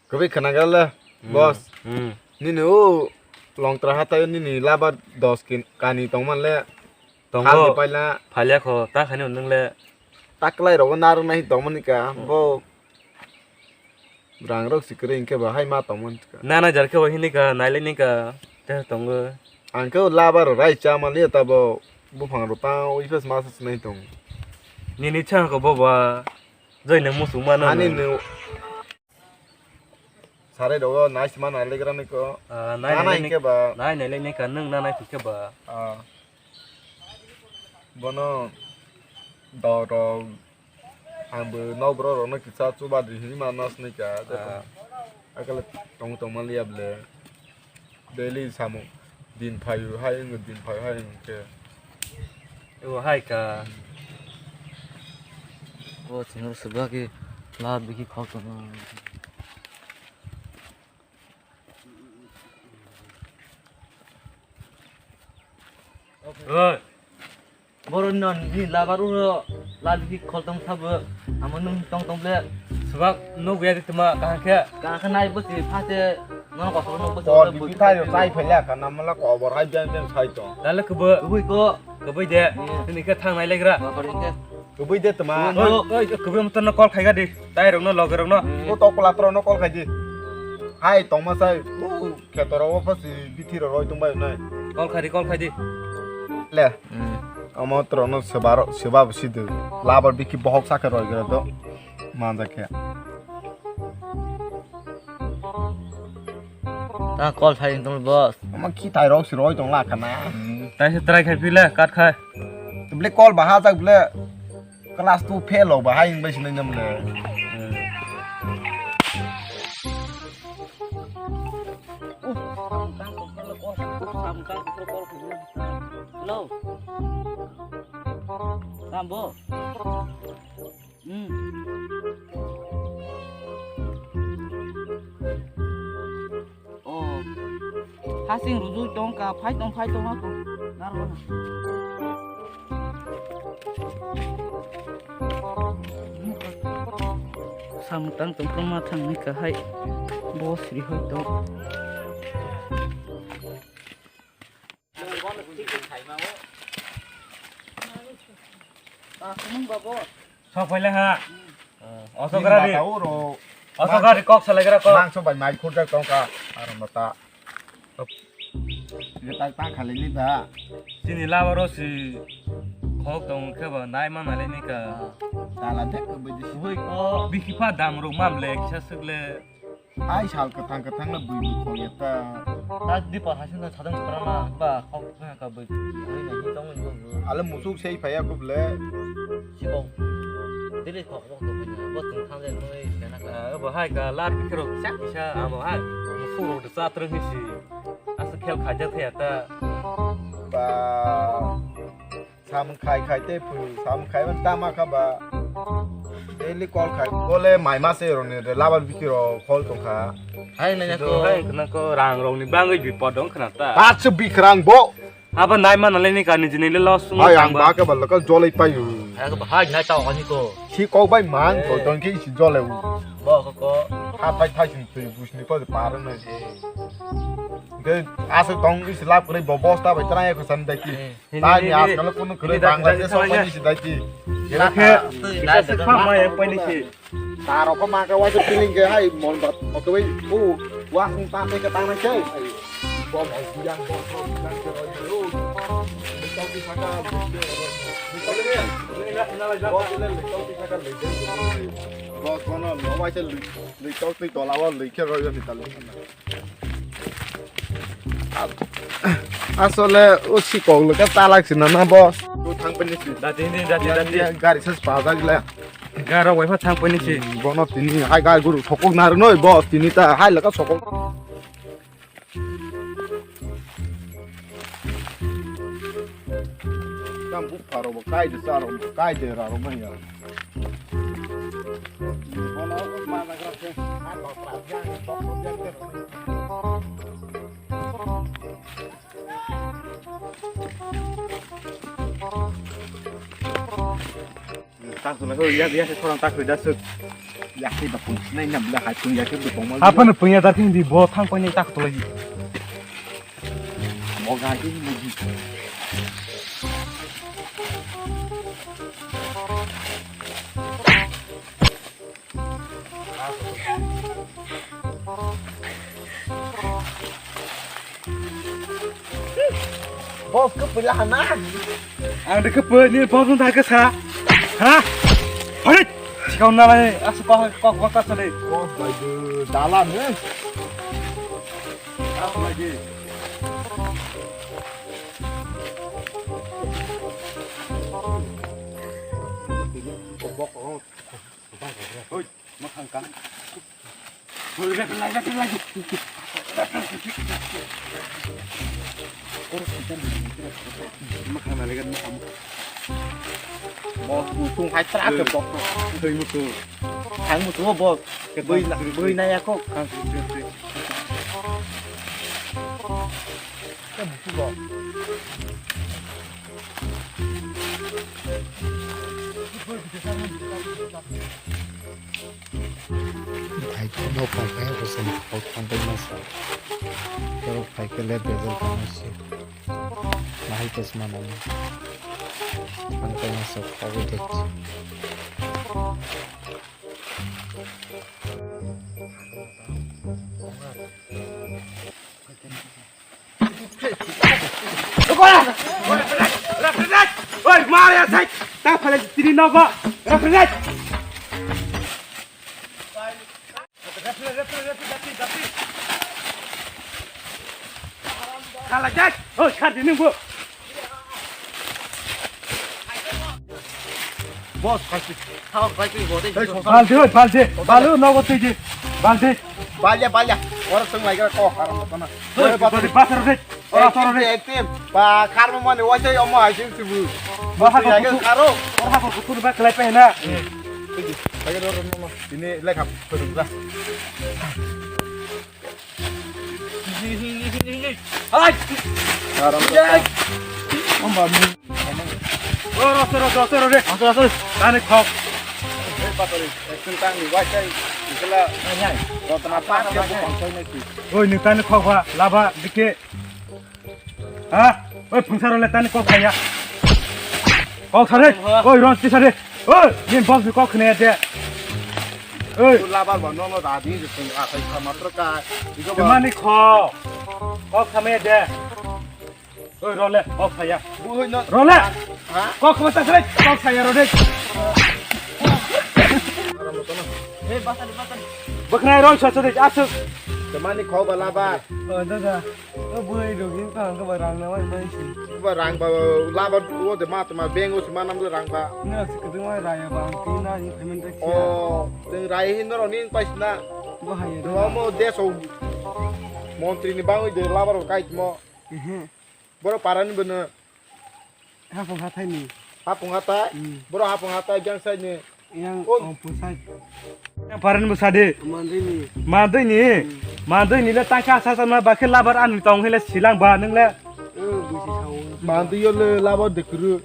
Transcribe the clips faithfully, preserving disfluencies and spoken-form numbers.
Kwbwi khwnagrale, hmm, boss. Hmm. Nini o Longtra hatai nini laba dos kin-, kani tongmanle. Tongo. Khalni paila. Phalia kho, ta khani nwngle. Ta kwlai rogo narwk nai tongmani ka, hmm, bo. Rang rok si kwrwi hinkhe ba hai ma tongmani ka. Nana jar khe ba hini ka, nailai ni ka, te tongo. Ang khe laba rok rai cha mani ta bo buphang rok ta ui phas ma sa sinai tong. Nini chang ko bo ba, joi nang musuk mano. Ani nang. Nu. Sarai rogo nai sima nai legra ni ko. Ah, nai nana nai hinkhe ba. Nai nai le ni ka nung nana hinkhe ba. Ah. Bono dog rok ang bo nok bro rok no kisa chuba di hini ma nas ni ka. Ah. Akala tong tong ma liya ble. Daily samung din phayu hai wng din phayu hai wng khe. Ebo hai ka. O chwng swbak ki la biki khok tong. Oi. Borok no ni labar ulo lal hi khol tong sabo amo nung tong tong ble. Subak nuk ya di tuma kahang khe. Kahang khe nai bosi phate no kosok no bosi. Kor di bithai yo sai phele ka namala kobor hai biang biang sai to. Dale kebo. Kubui ko. Kubui de. Iya. Tini khe thang nai legra. Kobor ni khe. Kubui de tuma. Oi, oi, kubui motor no call khai ga di. Tai rok no loge rok no. Iya. Ko to kola tro no call khai di. Hai tong ma sai. Kheto rok o pasi bithi rok roi tong bai nai. Call khai di, call khai di. Le. Hmm. Omo toro no seba ro-, seba bo sidu. Labar biki bohok sakhe roi gra do. Manja khe. Ta call sai tong boss. Omo khi tai rok si roi tong la khana. Hmm. Tai se try khai phi le, cut khai. Ble call baha jak ble. Class two fail rok bahai wng bai sinai nam le. Hello. Sambo. Hmm. Oh. Hasing ruju tong ka, phai tong, phai tong ako. Naro na. Samung tang tong ma thang ni ka hai. Boss ri hoi to. Sok paile ha. Oso gara di. Oso gara di kok salai gara kok. Mangso bai mai khurjak tong ka. Aro mata. Ye tak tak khali ni da. Sini lawaro si khok tong khe ba nai ma nai ni ka. Tala de ko bidi. Hui ko. Biki pa dam ro mam le kisa sik le. Ai sal kwthang kwthang no bui bui khol ya ta. Ta di pa hasin na sadang sara ma ba khok na ka bui. Bui na hi tong ni bo. Ale musuk sei phaya kub le. Si bo. Dili khok bo to bui na. Bo tong thang le noi se na ka. Ah, bo hai ka lar bi khero kisa kisa amo hai. Musuk ro de sa treng ni si. Asa khel khaja thaya ta. Ba. Samung khai khai tei phuru, samung khai man tama kha ba. Daily call khai. Bole mai ma se roni re labar biki ro call tong kha. Hai na ko. Hai na ko rang rong ni bangwi bipod dong khna ta. Pat se bikrang bo. Aba nai ma nalai ni kani jini le loss sung. Hai ang ba ka ba lokal jolai payu. Hai ka ba hai nai ta ani ko. Si kok bai mang ko tong ki si jolai u. Bo ko ko. Ha thai thai sin tui bus ni ko de par na. Ke asa tong ki si lap kre bo bosta bai trai ko san dai ki. Tani ajkal kunu kwrwi Bangladesh o paini si daiti. Khe kisa se kha ma yang paini si. Taro ko ma ka waisa feeling khe hai mon bat o khe bai u wa sung ta te ka ta na khe. Bom hai yang bom bom yang khe oi o. Lekau ti saka. Bos kono no waisa lekau ti tola o lekhe roi ni tal. Asole o sikok le ka talak sina na boss. Tu thang pani si. Dati ni, dati, dati. Gari ses pa jak le. Garo wai pha thang pani si. Bono tini hai gai guru sokok nar noi boss tini ta hai le ka sokok. Tam bu pharo bo kai de charo kai de ra ro manya. Ang tong nai ya ya se khorang tak da suk. Ya se ba pung sinai na bla hai pung ya ke bo tong ma. Apa no pung ya da thing di bo thang pung ni tak to lai. Mo ga ke ni mo gi. Boss, kepala hana. Ang de kepe ni boss nang ke sa. Ha? Hai! Sikau na lai, asa kau kau kau tak sale. Boss, bai de dalam ni. Apa lagi? Bok, bok, bok. Oi, ma thang kang. Oi, rep lai, rep lai. Ma thang lai, ma thang. Boss, usung hai tra ke boss. Thang mutu, boss. Bui na, bui na ya kok. Thang mutu, boss. Hai, no pangkai, rosem kok pangkai masa. Koro phaikele bezal pangsi. Nahai tes manani. Pangkai masa, kok dek. Oi, mare asai. Ta phale tini nogo. Represent. Kala jai. Oi, khar dini bu. Boss, phalti. Thao, phalti, boss. Baldi, oi, baldi. Balu, nogo tiji. Baldi. Balya, balya. Ora tong lai gara ko, haram ko na. Oi, baldi, basar de. Ora toro de. Ektim. Ba, karma mane, wajai omo, ajin tibu. Ba, ha ko. Ora ha ko, kutu ba, kelai pe na. Tiji. Lagi ora nono. Ini lekha, kutu ba. Hai! Aram. Jai! Amba mu. Oh, rasa, rasa, rasa, rasa. Rasa, rasa. Tani khok. Eh, patari. Eksin tang ni wajai. Ikala. Hai, hai. Rotna pa ke bu konsoi na ki. Oi, ni tani khok ba, laba dike. Ha? Oi, phungsaro le tani kok khaya. Kok sare. Oi, ron ti sare. Oi, yen boss ni kok khne de. Oi. Labar ba nono da di je pung a khai kha matro ka. Igo ba. Mani kho. Kok khame de. Oi, role, kok khaya. Bu hoi no. Role. Ha? Kok khama ta sare. Kok khaya rode. Aram to na. He, basari, basari. Baknai roi sa sare asuk. Temani kho ba labar. Oh, daga. O bwrwi rok ni tong khe ba rang na bai bai si. Ba rang ba laba o de ma tma bank o si ma nam rang ba. Ni rok si kwdwng ma raya ba ang twi na ni payment rek. O teng rai hin norok ni pai sina. Bo hai ya. Omo deso montri ni bangwi de laba rok kai mo. Ehe. Boro para ni bono. Hapung hathai ni. Hapung hathai? Hmm. Boro hapung hathai jang sai ni. Yang oh pusai. Yang paran bo sade. Mandui ni. Mandui ni. Hmm. Mandui ni le tangka sa sa ma bakhe labar an tong hele silang ba nang le. Oh, busi sao. Mandui yo le labar de kru.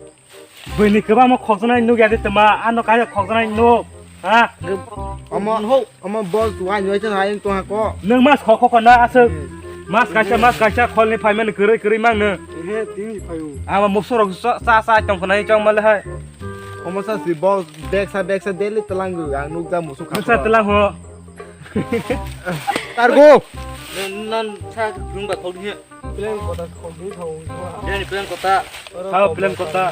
Bini keba mo khoknai nuk ya de tma ano kaya khoknai nuk. Ha? Omo ho. Omo boss wai noi chan hai to ha ko. Nwng mas kho kho na aswk. Hmm. Mas kaisa mas kaisa kholni phaimani kwrwi kwrwi mangno. He tini phaio. Ama musorok sa sa tong khna chong male hai. Omo sa si boss beksa beksa daily telangu ang nukja musuk. Nwng sa telang ho. Targo. Nan sa khung ba khogni. Plan kota khogni thau. Plan plan kota. Thau plan kota.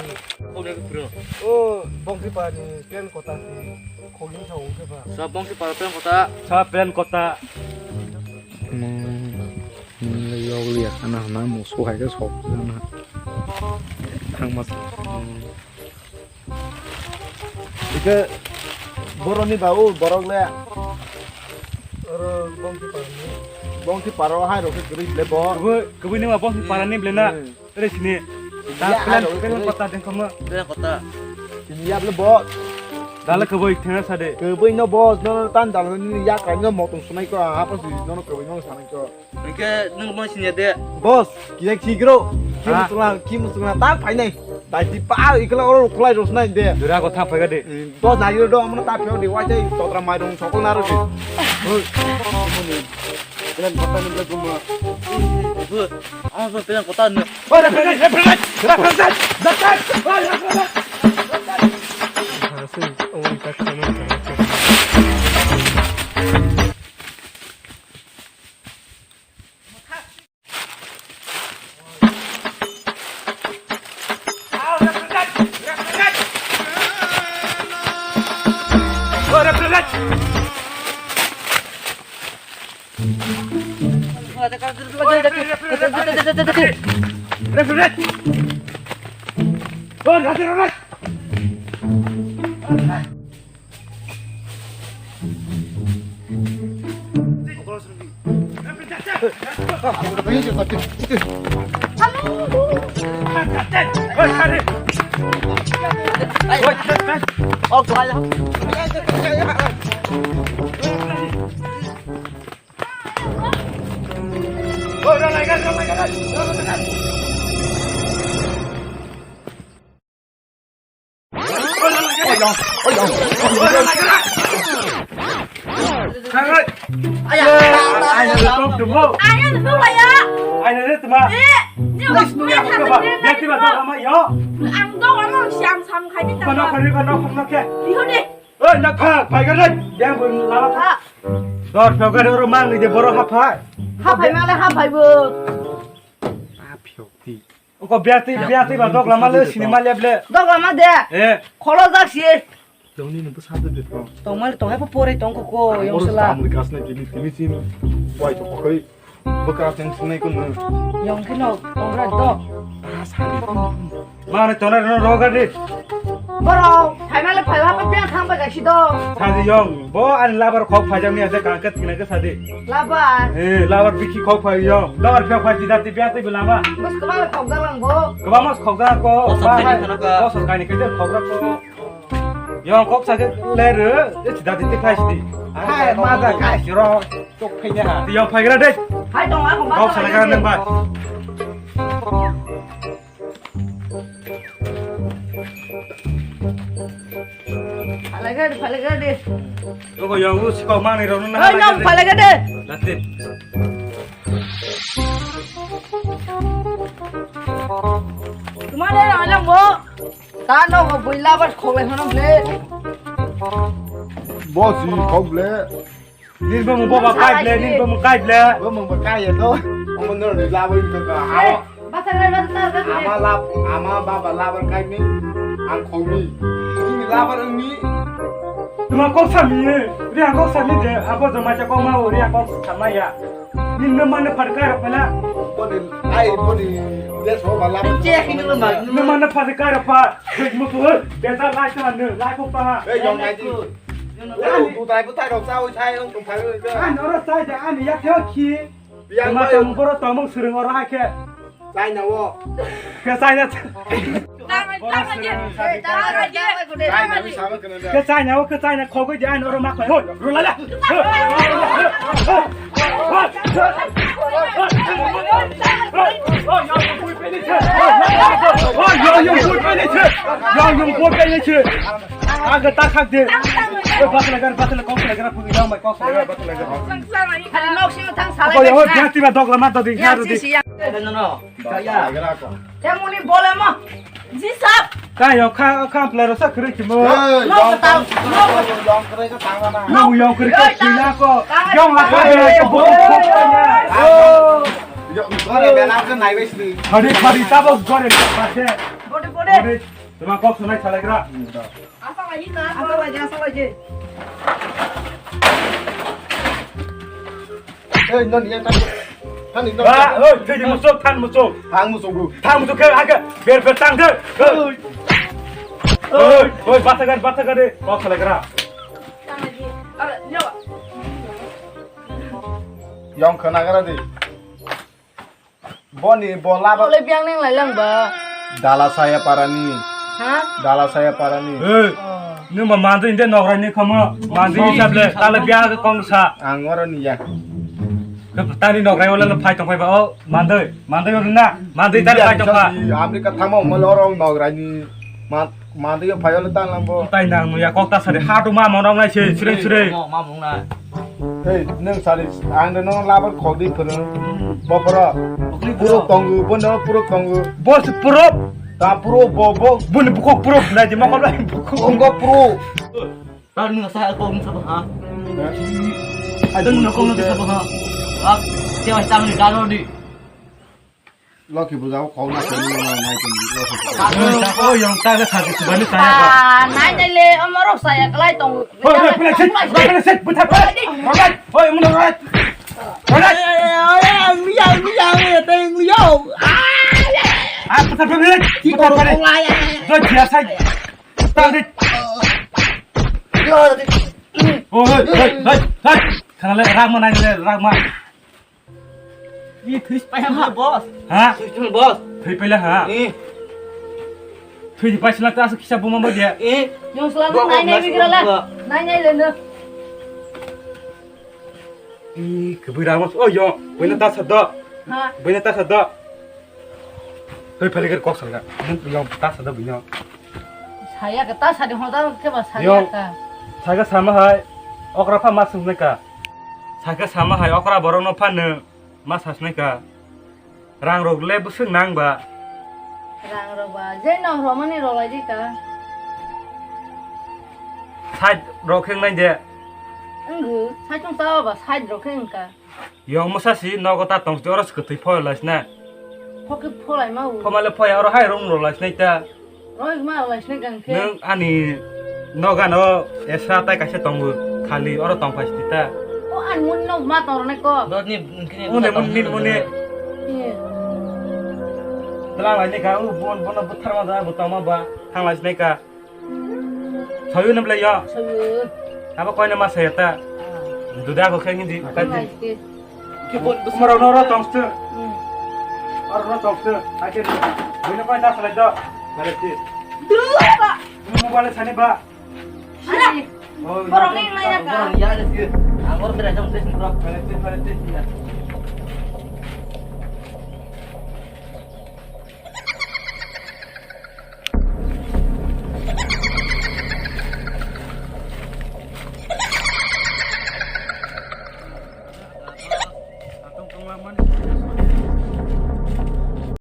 Khogni khung. O bongsi pani plan kota si. Khogin sa ungkhe ba. Sa bongsi para peng kota. Sa peng kota. Mung, mung le yog liya kana hana musu hai ke sok jana. Thang mas. Ike boroni ba u borok le. Oro bongsi para ni. Bongsi para hai rok ke gris le bo. Kebui, kebui ni ma bongsi para ni ble na. Hmm. Ere sini. Ya, ta plan, aro, plan aro. Kota dengkama. Plan kota. Sini ya, bro, boss. Dala keboi thena sade. Keboi no, boss, no, no, tan dala ni ya, kan no, motong sunai ko, apa sih, no, no, keboi no, sunai ko. Oke, nung mau sini ya, deh. Boss, kiyak sigro. Kim sunga, kim sunga, tak, fine. Taiti pa ikla oro khulai rosnai de. Dura ko thang phaga de. Dos nai do amno ta pheo de wai tai totra mai dong sokol naro de. Hoi. Kelen kota ni de kuma. Ah, so kelen kota ni. Oi, represent, represent, represent, represent. Oi, represent. Dor pegari oro mang ni de boro haphai. Haphai male haphai bo. Oko biatwi, biatwi ba dogla male sini male ble. Dogla ma de. Eh. Kholo jak si. Tongni ni bwsa de de. Tongmal tongai po pore tong ko ko yong sala. Amri kasne tini tini sin. Wai to kokoi. Bwkra teng sinai ko no. Yong kino tongra do. Mane tonai no roga de. Boro, phaimale phaiwa pa biang thang ba gaisi do. Sadi yong, bo ani labar khok phai jang ni ase kang ke tina ke sadi. Labar. Eh, labar bikhi khok phai yong. Labar biang phai tidak ti biang ti belama. Bos kemana khok jalang bo? Kebang mas khok jalang ko. Bos kaini kete khok jalang ko. Yong kok sa ke le re, e tidak ti khai sidi. Hai, ma da khai siro. Tok phai ne ha. Yong phai gra de. Hai dong aku. Kok sa le kara nang ba. Phalai gade, phalai gade. Ogo yang lu sikau mani rau nuna. Oi, nong phalai gade. Lati. Tumare alam bo. Ta no go buila bas khoklai hono ble. Bosi khok ble. Nini bumung boba kai ble, nini bumung kai ble. Bumung ba kai ya to. Omo no ni labo ni to ka. Awo. Basa gra basa gra. Ama lab, ama baba labar kai ni. Ang khong ni. Ni labar ang ni. Tuma kok sami ye. Ri ang kok sami de. Abo jama ja kok ma ri ang kok sama ya. Nini no mane phar kai rap na. Boni ai boni. Des ho ba labar. Che kini lo ma. No mane phar kai rap pa. Mo to. Beta lai ta no. Lai kok pa. Ei jong nai di. Ani butai butai rok chawi chai rok tong phai rok. Ani oro chai da ani yak yo khi. Biang tama bai. Tamo boro tamo swrwng oro hai khe. Chai na wo. Khe chai na. Chai na wi sama kana da. Khe chai na wo khe chai na khogoi di ani oro ma khoi. Hoi, ro la la. Hoi, yo, yo, bui pe ni che. Hoi, yo, yo, bui pe ni che. Yo, yo, bui pe ni che. Aga ta khak de. Oi, bakla gar, bakla kok la gar, pui yang mai kok la gar, bakla gar. Hari nok sing thang salai. Oi, oi, biang tiba dok la ma dodi, ya, rodi. Si, si, ya. No, no. Ya. Temuni bole ma. Ji sap. Ka yo kha, kha pla ro sa khri ki mo. No, ka ta. No, yong kri ka tang na. No, yong kri ka pui na ko. Yong la ka de ko bo ko ko ya. Oh. Yo, gore be na ka nai be si. Hari, hari ta bo gore ka pa se. Bode, bode. Tuma kok sunai salai gra. Asa lagi na, asa lagi, asa lagi. Eh, non yang tadi. Kan ini. Ah, oi, jadi musuh, tan musuh. Tang musuh gua. Tang musuh ke aga, biar bertang ke. Oi, oi, batagar, batagar de. Kok salai gra. Yang kena gara de. Boni bo laba. Ole biang neng lai lang ba. Dala saya parani. Ha? Dala saya parani. Eh, oh. Nung ba mandu inde nograi ni khamo. Mandu ni sable, tale biang ke kong sa. Ang oro ni ya. Tani nograi wala phai tong phai ba o mandai, mandai wala na, mandai tani phai tong pha. America thangma wala oro nograi ni ma-, mandai yo phai wala tang lang bo. Tai nang nuya kok ta sari ha tu ma monong nai se sure sure. Ma monong nai. Hey, nang sari ang no labar khok di phuru. Boporo. Puro tongu, bono puro tongu. Bos puro. Ta puro bo bo. Bun bukok puro nai di ma kok lai bukok. Onggo puro. Tang nung sa ko nung sa ha. Ai dang nung ko nung sa ha. Ha. Te wa tang ni ka ro di. Loki buja ko khong na ko ni na nai ko ni loki. Oh, yang ta ga sa di subani saya ka. Ah, nai nai le, amaro saya kalai tong. Hoi, hoi, pula sit, pula sit, puta pula. Rogat, hoi, mun rogat. Rogat. Ay, ay, ay, ay, miau, miau, ya, teng, miau. Ah, ya. Ah, puta pula, puta pula. Kong lai, ay, ay. Do jia sai. Tang di. Yo, di. Oh, hoi, hoi, hoi, hoi. Kana le, ragma nai le, ragma. Ih, thwi paiya ma, boss. Ha? Thwi paiya, boss. Thwi paila ha? Eh. Thwi di paisla ta asu kisa buma ba dia. Eh. Yung selalu nai nai bigra la. Nai nai le no. Ih, kebui ramos. Oh, yo. Buina ta sado. Ha? Buina ta sado. Thwi paila ger kok salga. Yo ta sado buina. Saya ke ta sadi hoda ke ba saya ka. Saga sama hai. Okra pha mas neka. Sakhe sama hai okra borok no phano ma sasnai ka. Rang rok le bwswk nang ba. Rang rok ba je no romani rok lai di ka. Side rok khe nai de. Engu, side tong ta ba side rok khe engka. Yong mosa si nogo ta tong oro se kwthwi phola sna. Phoke pholai ma u. Phomale phoya oro hai rong rok lai sna ta. Roi ma lai sne gang khe. Nwng ani nogano esra tai kaisa tongo khali oro tong phai sita. O ani mun no ma tong rone ko. Dot ni mungkin. Mune mun nin mune. Iya. Tlang lai ne ka u bon bon buthar ma da bu tama ba thang lai sne ka. Sayu nam lai ya. Sayu. Abo koi na ma saya ta. Ah. Duda ko khe hindi. Thang lai sne. Umar ono ro tongstu. Hmm. Oro no tongstu. Akhir. Bini koi na salai do. Balik di. Dulu apa? Ini mobile sani ba. Ada. Oh, borok ni ngai ka. Borok ya ada sih. Angor bera jam sih bro. Balik di, balik di.